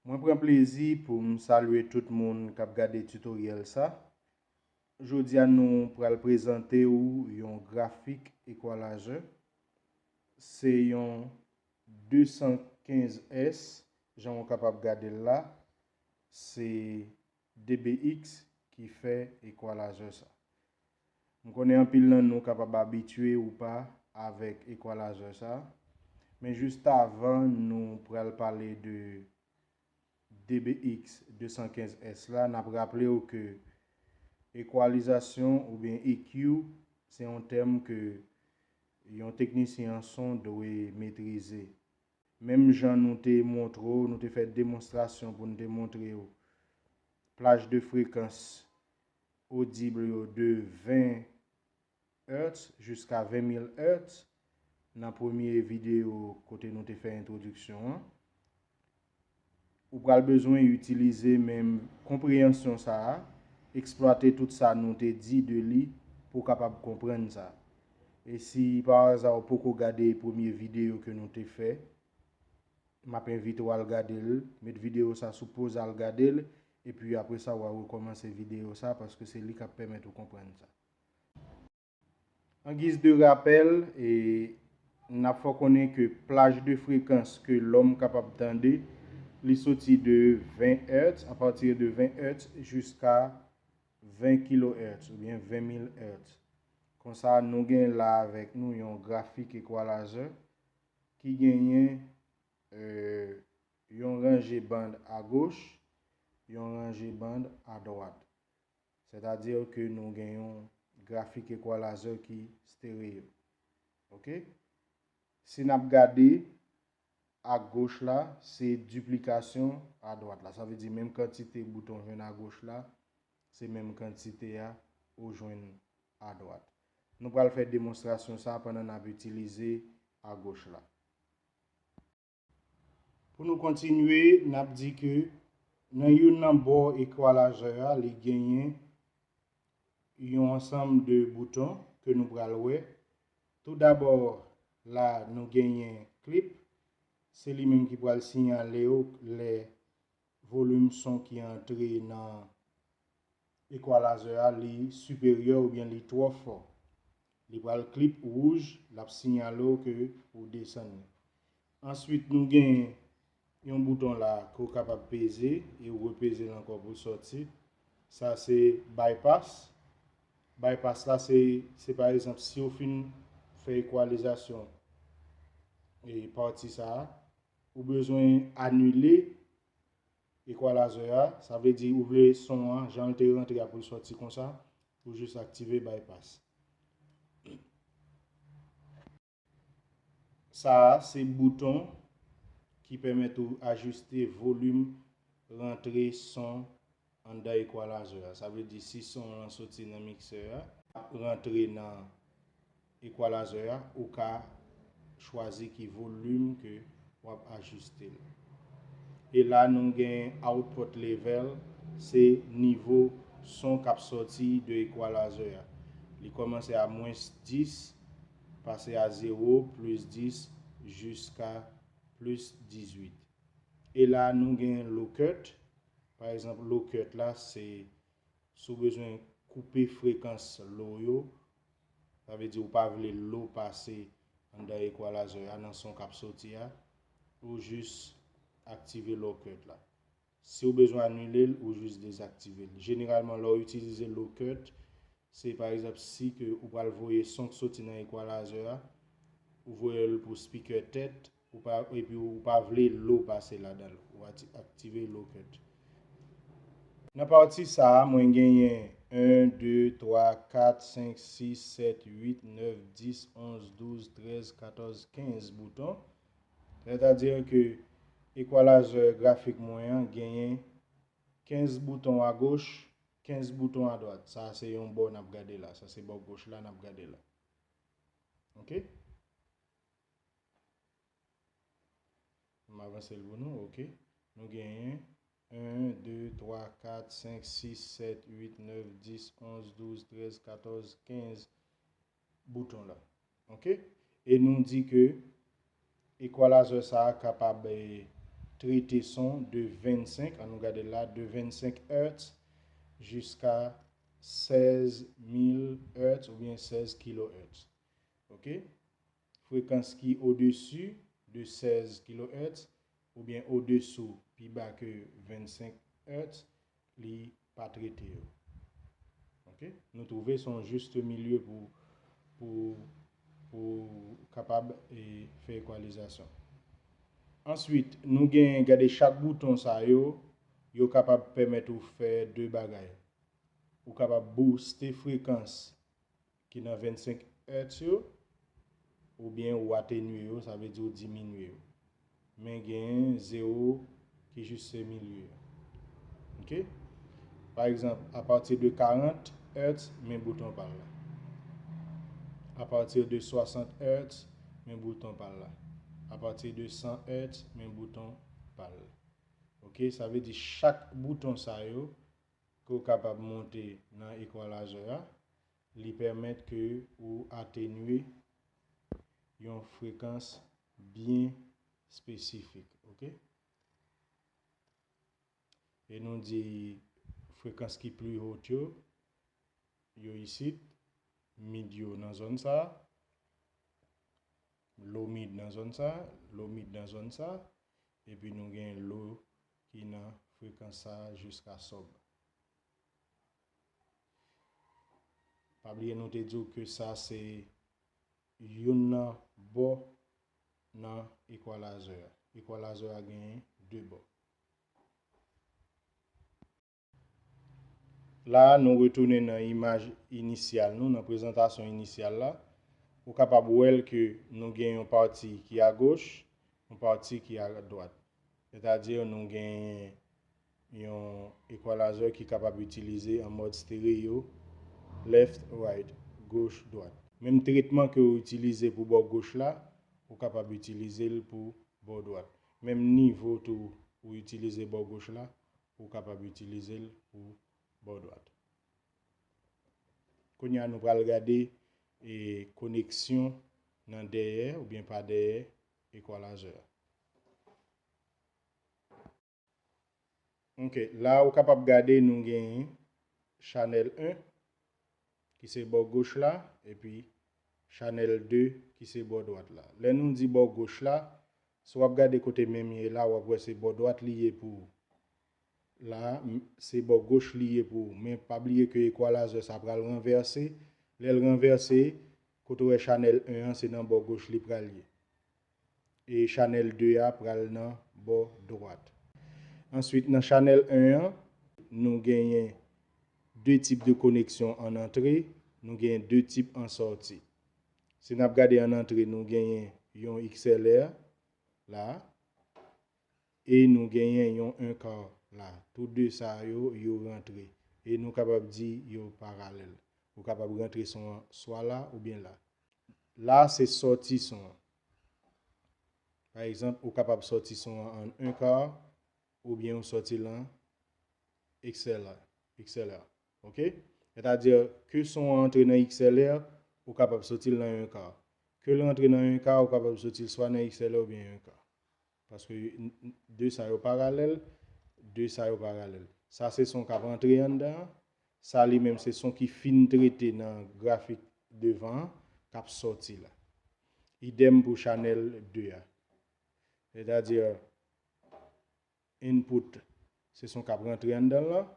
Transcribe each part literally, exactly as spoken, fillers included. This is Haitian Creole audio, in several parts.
Mwen pran plezi pou m salye tout moun k ap gade tutorial sa. Jodi a nou pral prezante w yon grafik equalizer. Se yon de san kenz S, jan w kapab gade l la. Se D B X ki fè equalizer sa. M konnen anpil nan nou kapab abitye ou pa avèk equalizer sa, men jis avan nou pral pale de D B X de san kenz S la, n ap raple w ke ekwalizasyon oubyen E Q se yon tèm ke yon teknisyen an son dwe metrize. Menm jan nou te montre w, nou te fè demonstrasyon pou nou te montre w plaj de frekans odib yo de ven hertz jiska ven mil hertz nan premye videyo kote nou te fè entwodiksyon an. Ou pral bezwen itilize menm konpreyansyon sa a, eksplwate tout sa nou te di de li pou w kapab konprann sa. E si pa aza w poko gade premye videyo ke nou te fè, m ap envite w al gade l, met videyo sa sou poz al gade l, epi apre sa w a rekòmanse videyo sa paske se li k ap pèmèt ou konprann sa. An giz de rapèl, e, n ap fè w konnen ke plaj de frekans ke lòm kapab tande, li soti de ven hertz, apati de ven hertz jiska ven kilohertz oubyen ven mil hertz. Konsa, nou gen la avèk nou yon grafik equalizer ki genyen, e, yon ranje band agoch, yon ranje band adwat. Sètadi ke nou gen yon grafik equalizer ki stereo. Oke? Si n ap gade, agoch la, se diplikasyon adwat la. Sa vle di menm kantite bouton jwenn agoch la, se menm kantite a ou jwenn adwat. Nou pral fè demonstrasyon sa pandan n ap itilize agoch la. Pou nou kontinye, n ap di ke nan youn nan bò equalizer a, li genyen yon ansanm de bouton ke nou pral wè. Toudabò, la nou genyen clip, se li menm ki pral siyale w lè volim son ki antre nan equalizer a, li siperyè oubyen li twò fò. Li pral clip wouj, l ap siyale w ke ou desann li. Answit, nou gen yon bouton la ke w kapab peze e w repeze l ankò pou l sòti. Sa se bypass. Bypass la, se, se pa egzanp, si w fin fè ekwalizasyon e pati sa a, ou bezwen anile equalizer a, sa vle di ou vle son an, jan l te rantre a pou l sòti konsa, ou jis aktive bypass. Sa a se bouton ki pèmèt ou ajiste volim rantre son anndan equalizer a. Sa vle di si son an soti nan miksè a, rantre nan equalizer a, ou ka chwazi ki volim ke w ap ajiste l. E la nou gen output level, se nivo son k ap sòti de equalizer a. Li kòmanse a mwens dis, pase a zewo, plis dis, jiska plis dizuit. E la nou gen low cut. Pa egzanp, low cut la, se si w bezwen koupe frekans low yo, sa vle di ou pa vle low pase anndan equalizer a nan son k ap soti a, ou jis aktive low cut la. Si w bezwen anile l, ou jis dezaktive l. Jeneralman, lè w itilize low cut, se pa egzanp si ke ou pral voye son k soti nan equalizer a, ou voye l pou speaker tèt, ou pa, epi ou pa vle low pase ladan l, ou ati-, aktive low cut. Nan pati sa a, mwen genyen en, de, twa, kat, senk, sis, sèt, uit, nèf, dis, onz, douz, trèz, katòz, kenz bouton. Sètadi ke equalizer grafik mwen an genyen kenz bouton agoch, kenz bouton adwat. Sa se yon bò n ap gade la. Sa se bò goch la n ap gade la. Oke? M avanse l pou nou, oke. Nou genyen en, de, twa, kat, senk, sis, sèt, uit, nèf, dis, onz, douz, trèz, katòz, kenz bouton la. Oke? E nou di ke equalizer sa a kapab, eh, trete son de vennsenk, ann nou gade la, de vennsenk hertz jiska sèz mil hertz oubyen sèz kilohertz. Ok? Frekans ki odesi de sèz kilohertz oubyen odesou, pi ba ke vennsenk hertz, li pa trete yo. Ok? Nou twouve se yon jis milye pou, pou, pou kapab e, fè ekwalizasyon. Answit, nou gen, gade, chak bouton sa yo, yo kapab pèmèt ou fè de bagay. Ou kapab booste frekans ki nan vennsenk hertz yo, oubyen ou atenye yo, sa vle di ou diminye yo. Men gen zewo ki jis se milye. Ok? Pa egzanp, apati de karant hertz, men bouton pa l la. Apati de swasant hertz, men bouton pa l la. Apati de san hertz, men bouton pa l la. Ok, sa vle di chak bouton sa yo ke w kapab monte nan equalizer a, li pèmèt ke ou atenye yon frekans byen espesifik, ok? E nou di frekans ki pli wo yo, yo isit, mid yo nan zòn sa, low mid nan zòn sa, low mid nan zòn sa, epi nou gen low ki nan frekans sa jiska sub. Pa bliye nou te di w ke sa se youn nan bò nan equalizer a. Equalizer a genyen de bò. La a, nou retounen nan imaj inisyal nou, nan prezantasyon inisyal la. Ou kapab wè l ke nou gen yon pati ki agoch, yon pati ki adwat. Sètadi, nou gen yon equalizer ki kapab itilize an mòd stereo, left, right, goch, dwat. Menm tretman ke w itilize pou bò goch la, ou kapab itilize l pou bò dwat. Menm nivo tou ou itilize bò goch la, ou kapab itilize l pou bò dwat. Kounye a, nou pral gade e, koneksyon nan dèyè oubyen pa dèyè equalizer a. Ok, la ou kapab gade nou genyen chanèl en ki se bò goch la, epi chanèl de ki se bò dwat la. Lè nou di bò goch la, si w ap gade kote men m ye la, w ap wè se bò dwat li ye pou ou. La, m- se bò goch li ye pou ou. Men pa bliye ke equalizer sa pral ranvèse. Lè l ranvèse, kote w wè chanèl en an, se nan bò goch li pral ye. E chanèl de a pral nan bò dwat. Answit, nan chanèl en an, nou genyen de tip de koneksyon an antre, nou genyen de tip an sòti. Si n ap gade an antre, nou genyen yon X L R la, e nou genyen yon enka la. Tou de sa yo, yo rantre. E nou kapab di yo paralèl. Ou kapab rantre son an swa la oubyen la. La, se sòti son an. Pa egzanp, ou kapab sòti son an an enka oubyen ou sòti l an X L R. X L R. Ok? Sètadi, ke son an antre nan X L R, ou kapab sòti l nan enka. Ke l rantre nan enka, ou kapab sòti l swa nan X L R oubyen enka. Paske n- n- de sa yo paralèl, de sa yo paralèl. Sa se son k ap antre anndan an, sa li menm se son ki fin trete nan grafik devan an, k ap sòti la. Idèm pou chanèl de a. Sètadi, input se son k ap rantre anndan l lan,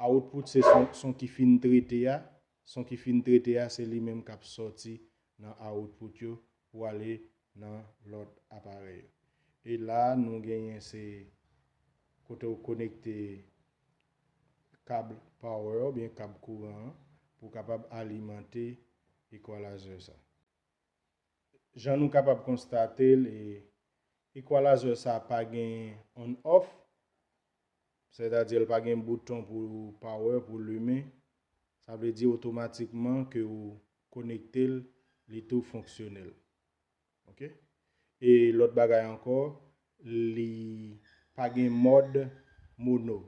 output se son, son ki fin trete a, son ki fin trete a, se li menm k ap sòti nan output yo pou ale nan lòt aparèy yo. E la, nou genyen se kote w konekte kab power oubyen kab kouran an pou w kapab alimante equalizer sa. Jan nou kapab konstate l, e, equalizer sa pa gen on off, sètadi l pa gen bouton pou power, pou limen. Sa vle di otomatikman ke ou konekte l, li tou fonksyonèl. Ok? E lòt bagay ankò, li pa gen mòd mono.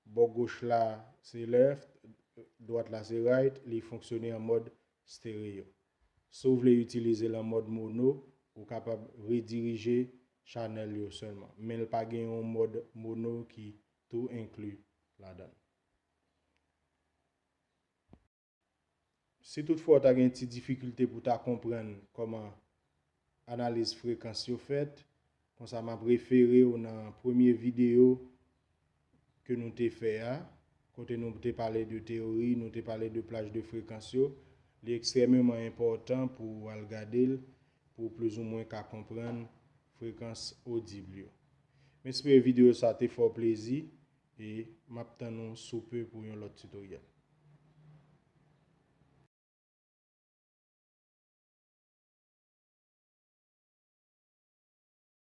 Bò goch la se left, dwat la se right, li fonksyone an mòd stereo. Si w vle itilize l an mòd mono, ou kapab redirije chanèl yo sèlman. Men l pa gen yon mòd mono ki tou enkli ladan l. Si toutfwa w ta gen ti difikilte pou w ta konprann kòman analiz frekans yo fèt, konsa m ap refere w nan premye videyo ke nou te fè a, kote nou te pale de teyori, nou te pale de plaj de frekans yo. Li ekstrèmeman enpòtan pou w al gade l, pou w plizoumwen ka konprann frekans odib yo. M espere videyo sa te fè w plezi e m ap tann ou sou pe pou yon lòt tutoriel.